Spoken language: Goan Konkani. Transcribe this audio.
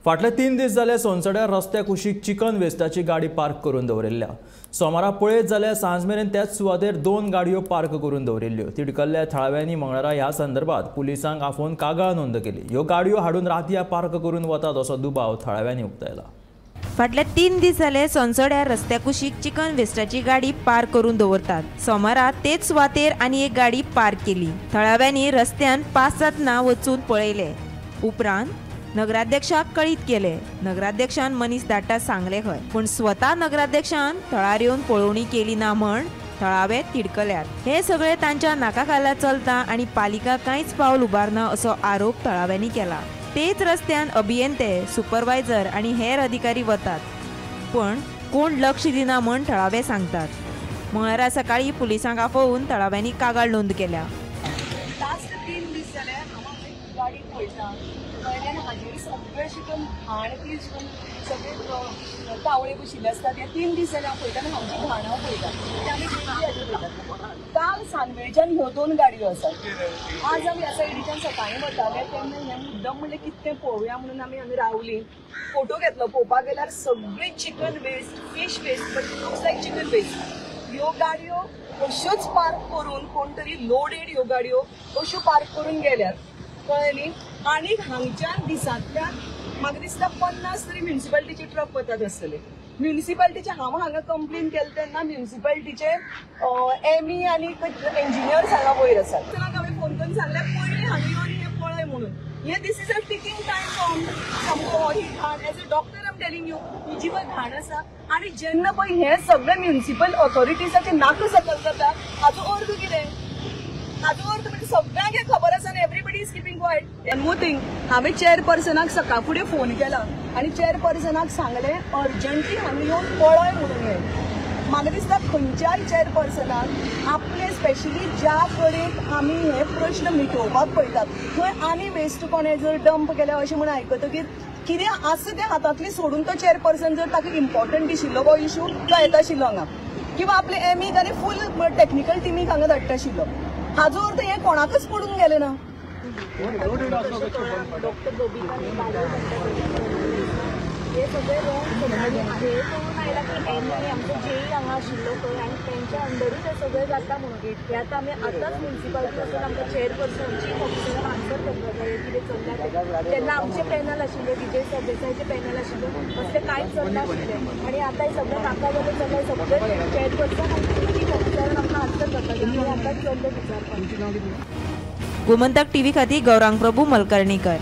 फाटले 3 दीस जाले सोनसड्यार रस्त्या कुशीक चिकन वेस्टाची गाडी पार्क करून दवरिल्ल्या. सोमारा पळयत जाल्यार सांज मेरेन त्याच सुवातेर 2 गाडयो पार्क करून दवरिल्ल्यो. तिडकल्ल्या थळाव्यांनी मंगळारा ह्या संदर्भात पुलिसांक आफोवन कागाळ नोंद केली. ह्यो गाडयो हाडून रातया पार्क करून वतात असो दुबाव थळाव्यांनी उक्तायला. फाटले 3 दीस जाले सोनसड्यार रस्त्या कुशीक चिकन वेस्टाची गाडी पार्क करून दवरतात. सोमारा तेच सुवातेर आनी एक गाडी पार्क केली. थळाव्यांनी रस्त्यान पास जातना वचून पळयले. उपरांत नगराध्यक्षाक कळीत केले. नगराध्यक्षान मनीस धाडटा सांगले खंय, पूण स्वता नगराध्यक्षान थळार येवन पळोवणी केली ना म्हण थळावे तिडकल्यात. हे सगळे तांच्या नाकाखाला चलता आनी पालिका कांयच पावल उबारना असो आरोप थळाव्यांनी केला. तेच रस्त्यान अभियंते, सुपरवायझर आनी हेर अधिकारी वतात, पण कोण लक्ष दिना म्हण थळावे सांगतात. मंगळारा सकाळी पुलिसांक आफोवन थळाव्यांनी कागाळ नोंद केल्या. 3 दीस जाले गाडी पळयता कळ्ळें, हाजेर सगळें शिकून घाण ती शिकून सगळे तावळे बशिल्ले आसतात. हे 3 दीस जाले हांव पळयता आनी हांची घाण हांव पळयता ते आमी डेली हाजेर पळयतात. काल सांजवेळच्यान ह्यो 2 गाडयो आसात. आज आमी ह्या सायडीच्यान सकाळीं वताले तेन्ना हें मुद्दम म्हणलें कितें तें पळोवया म्हणून आमी हांगा रावली. फोटो घेतलो. पळोवपाक गेल्यार सगळी chicken waste, fish waste, but looks like chicken waste. ह्यो गाडयो अश्योच पार्क करून कोण तरी लोडेड ह्यो गाडयो अश्यो पार्क करून गेल्यात, कळ्ळें न्ही. आनी हांगच्यान दिसांतल्यान म्हाका दिसता 50 तरी म्युनिसिपालिटीचे ट्रक वतात आसतले. म्युनिसिपालिटीचे हांव हांगा कंप्लेन केलें तेन्ना म्युनिसिपालिटीचे एमई आनी इंजिनियर्स हांगा वयर आसात. हांवें फोन करून सांगलें पयलीं हांगा येवन हें पळय म्हणून. हे this is a ticking time bomb सामको. ही घाण as a doctor I am telling you, ही जी पळय घाण आसा आनी जेन्ना पळय हें सगळें म्युनिसिपल ऑथॉरिटीजाचें नाका सकल जाता हाचो अर्थ कितें? हाचो अर्थ म्हणजे सगळ्यांक हें खबर आसा आनी everybody is keeping quiet. One more thing, हांवें चेअरपर्सनाक सकाळ फुडें फोन केला आनी चेअरपर्सनाक सांगलें अर्जंटली हांगा येवन पळय म्हणून. हें म्हाका दिसता खंयच्याय चेअरपर्सनाक आपले स्पेशली ज्या कडेन आमी हे प्रश्न मिटोवपाक पळयतात थंय आनी वेस्ट कोणें जर डंप केल्या अशें म्हूण आयकतकीर कितें आसा तें हातांतली सोडून तो चेअरपर्सन जर ताका इम्पॉर्टंट दिशिल्लो हो इशू तो येता आशिल्लो हांगा, किंवा आपले एमीक आनी फूल टॅक्निकल टिमीक हांगा धाडटा आशिल्लो. हाजो अर्थ हें कोणाकच पडून गेलें ना. हे सगळे रॉंग हे कळून आयला की एम ई आमचो जेई हांगा आशिल्लो खंय आनी तेंच्या अंडरूच हें सगळें जाता म्हणून. हे आतां आमी आतांच म्युनिसिपालिटी वचून आमकां चेअरपर्सन, चीफ ऑफिसरान आन्सर करपाक जाय कितें चल्लां तें. तेन्ना आमचें पॅनल आशिल्लें, विजय सरदेसायाचें पॅनल आशिल्लें, असलें कांयच चलनाशिल्लें आनी आतां हें सगळें नाका जालें चल्लां. सगळें चेअरपर्सन आनी चीफ ऑफिसरान आमकां आन्सर करपाक जाय. आमी आतांच चल्ले विचारपाक. गोमंतक टीव्ही खातीर गौरांग प्रभू मलकर्णीकर.